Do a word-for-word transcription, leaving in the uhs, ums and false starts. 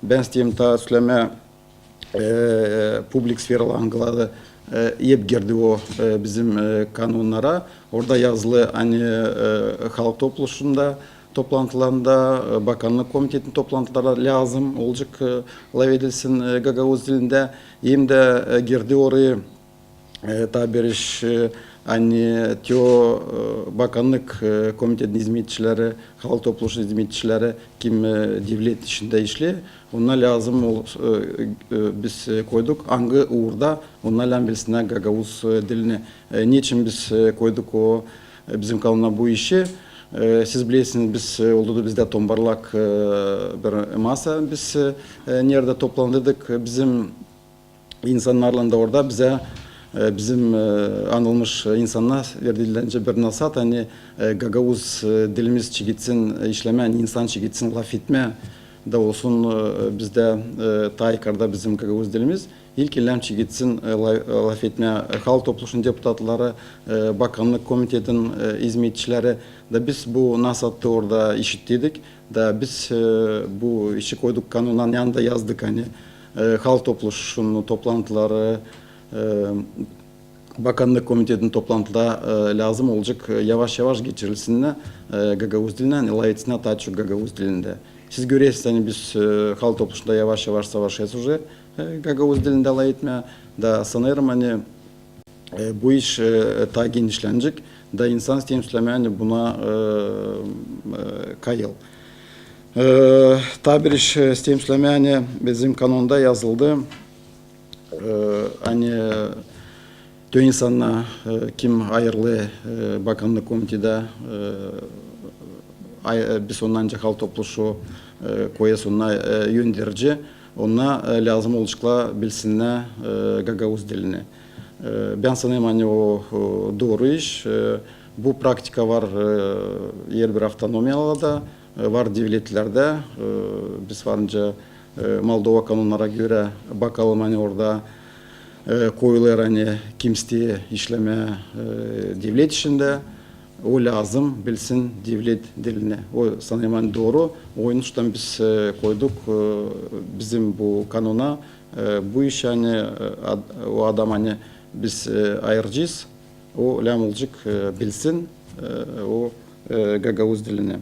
Bän isteerim taa sölemää, e, publik sferalar, angıları, e, hep girdi o, e, bizim, e, kanonnara. Orada yazılı, ani, e, halk topluşunda toplantılarında, e, bakannık komitetin toplantılarında lääzım olacek, e, lafedilsin, e, gagauz dilindä. Hem dä, e, girdi orayı, e, taa bir iş, e, ani te o, e, bakannık, e, komitetin izmetçileri, halk topluşunun izmetçileri, kim, e, devlet işindä işleer, onnar lääzım ol-, e, e, biz, e, koyduk, angı uurda onnar lääzım bilsinnär gagauz, e, dilini. E, neçin biz, e, koyduk o, e, bizim kanona bu işi? E, siz bilersiniz, biz, e, oldu da bizdä tombarlak, e, bir masa, biz, e, e, neredä toplandırdık, e, bizim insannarlan da orada bizä, e, bizim, e, anılmış insannar verdilär bir nasat, ani, e, gagauz, e, dilimiz çeketsin, e, işlemää, insan çeketsin lafetmää da olsun, e, bizdä, e, taa yukarda bizim gagauz dilimiz. İlkin lääzım çeketsin, e, la-, e, lafetmää, e, halk topluşunun deputatları, e, bakannık komitetin, e, izmetçileri. Da biz bu nasattı orada işittirdik. Da biz, e, bu işi koyduk kanonun yanında, yazdık, ani, e, halk topluşunun toplantıları, e, bakannık komitetin toplantıları, e, lääzım olacek, e, yavaş-yavaş geçirilsinnär, e, gagauz dilinä, ani lafetsinnär taa çok gagauz dilindä. Siz görersiniz, ani biz, e, halk topluşunda yavaş-yavaş savaşêrız uje, e, gagauz dilindä lafetmää. Da sanêrım, ani, e, bu iş, e, taa genişlenecek, da insan, isteerim sölemää, ani buna, e, e, kayıl. E, taa bir iş, e, isteerim sölemää, ani bizim kanonda yazıldı, e, ani te o insannar, e, kim ayırılêr, e, bakannık komitedä, e, ay-, e, biz onnar ancak halk topluşu, e, koyêrız onnar, e, yönderici, onnar, e, lääzım olaceklar bilsinnär, e, gagauz dilini. E, bän sanêrım, ani o, o dooru iş. E, bu praktika var, e, herbir avtonomiyalarda, e, var devletlerdä. E, biz varınca, e, Moldova kanonnara görä bakalım, ani orada, e, koyulêr, ani kim isteer işlemää, e, devlet işindä, o lääzım bilsin devlet dilini. O, sanêrım, ani dooru. Onuştan biz, e, koyduk, e, bizim bu kanona, e, bu iş, ani, e, ad-, o adam, ani biz, e, ayıracez, o lääzım olacek, e, bilsin, e, o, e, gagauz dilini.